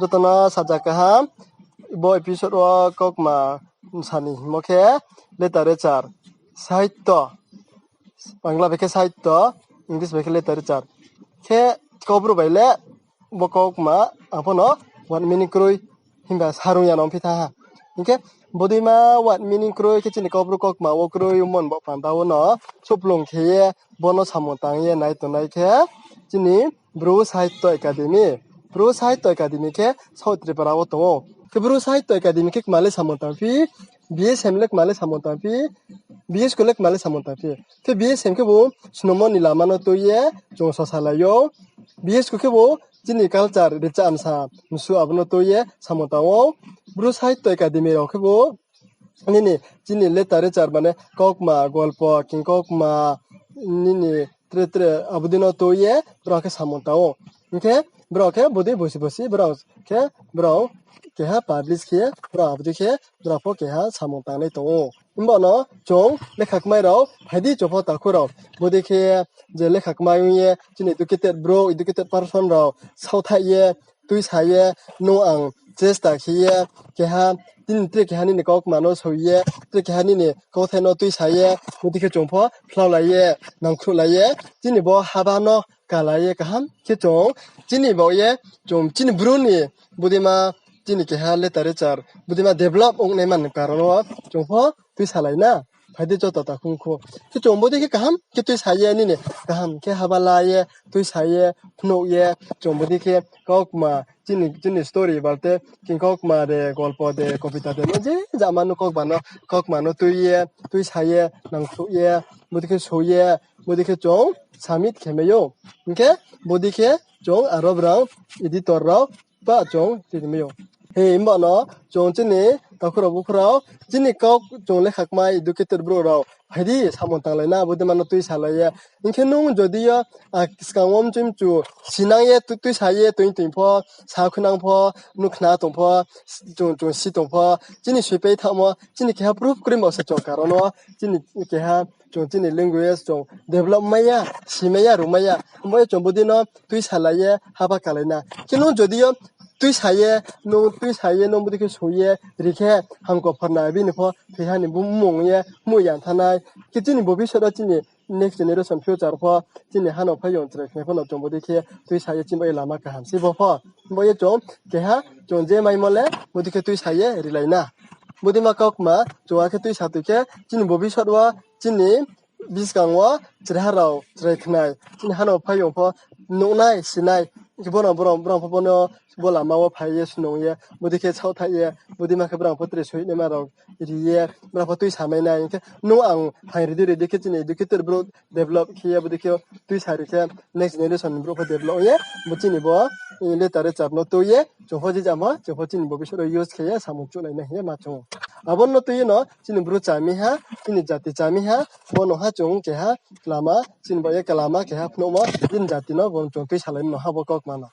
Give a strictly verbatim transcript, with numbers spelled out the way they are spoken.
Joto no saja kaham, bo episode wo kaukma sa ni hingmo khe literature, sahityo, Bangla bai khe sahityo, English bai khe literature. Khe Kaubru bai le bo kaukma ang pho no word meaning kroi himba sarung ya no ongphi thanng ha. Hing khe bodeima word meaning kroi khe chini Kaubru kaukma wo kroi ongmo ni baoh panda wo no souhplung khe ye bo no samung tang ye nai tongnai khe chini Bru Sahityo Academy. Bru Sahityo Academy khe South Tripura wo tong ou. Khe Bru Sahityo Academy khe kma le samung tangphi, B S M le kma le samung tangphi, B S K le kma le samung tangphi. Khe B S M khebu snungmo ni lama no tui ye chung sosalai ou. B S K khebu chini culture, richa msa, msu abo no tui ye samung tang ou. Bru Sahityo Academy rao khebu nini chini literature mane kaukma, golpo, king kaukma, nini tre tre abo dei no tui ye brao khe samung tang ou. Hing khe brao khe bodei bosi bosi brao khe brao keha publish khe brao abo dei khe brao pho keha samung tangnai tong ou. Himba no chung lekha kmai rao phai di, chung pho takhu rao. Bodei khe je lekha kmai ong ye chini educated brouh, educated person rao saohthaih ye, tuisa ye, nung ang chesta khe ye, keha, tini tre keha nini kaukma no soi ye, tre keha nini kauthai no tuisa ye, bodei khe chung pho phlaulai ye, nangkhruhlai ye, chini bo haba no kalai ye kaham khe chung, chini baoh ye, chung chini Bru ni bodeima, chini keha literature bodeima develop ongnaima ni karon wo chung pho tuisalai na. Phai di joto takhu khu. Khe chung bodei khe kaham khe tuisa ye nini kaham khe haba la ye, tuisa ye, phnuh ye, chung bodei khe kaukma, chini, chini story balte, king kaukma de, golpo de, kobita de, no je jama no kaukma no, kaukma no tui ye, tuisa ye, nangkhruh ye, bodei khe soi ye, bodei khe chung submit khe mai ou. Hing khe bodei khe chung aro brao, editor rao, ba chung tini mai ou. He, himba no chung chini takhu rao bukhu rao, chini kau chung lekha kmai educated brouh rao phai di samung tanglai na, bodeima no tuisalai ye. Hing khe nung jodi yo, a, skang wo mchoi mchu sinang ye tu-, tuisa ye toing toing pho, sa khunang pho, nukhna tong pho, chung, chung si tong pho, chini soipai thanngmo, chini keha proof kroi bo se chung karon wo, chini keha chung chini language chung develop mai ya, si mai ya, rung mai ya. Himba ye chung bodei no tuisalai ye haba kalai na. Khe nung jodi yo tuisa ye, nung tuisa ye, nung bodei khe soi ye ri khe, hamko phorna bini pho thoiha ni mmung ye muh ya thanng nai. Khe chini bobisot wo chini next generation future pho, chini hano phaiyong chrai khnai pho no chung bodei khe tuisa ye chini bo ye lama kaham se bo pho. Bo ye chung keha chung je maimo le bodei khe tuisa ye rilai na. Bodeima kaukma chung akhe tuisa toi khe chini bobisot wo chini buskang wo chraiha rao chrai khnai, chini hano phaiyong pho nuhnai, sinai, khe bo no brao, brao pho bo no bo lama wo phai ye snung ye, bodei khe saohthaih ye, bodeima khe brao pho tre soinaima rao ri ye, brao pho tuisa mai nai. Hing khe nung ang phaing ri di ri di khe chini educated brouh develop khe ye, bodei khe tuisa ri khe next generation ni brouh pho develop ong ye, bo chini bo, eh, literature no tui ye, chung pho je jamo, chung pho chini bobisot wo use khe ye samung chuhlai nai hing ye ma chung ou. Abo no tui ye no chini Bru chá mi ha, chini jati chá mi ha, bo no ha chung keha lama, chini bo ye kalama keha phnuhmo, chini jati no bo chung tuisalai no ha bo kaukma no.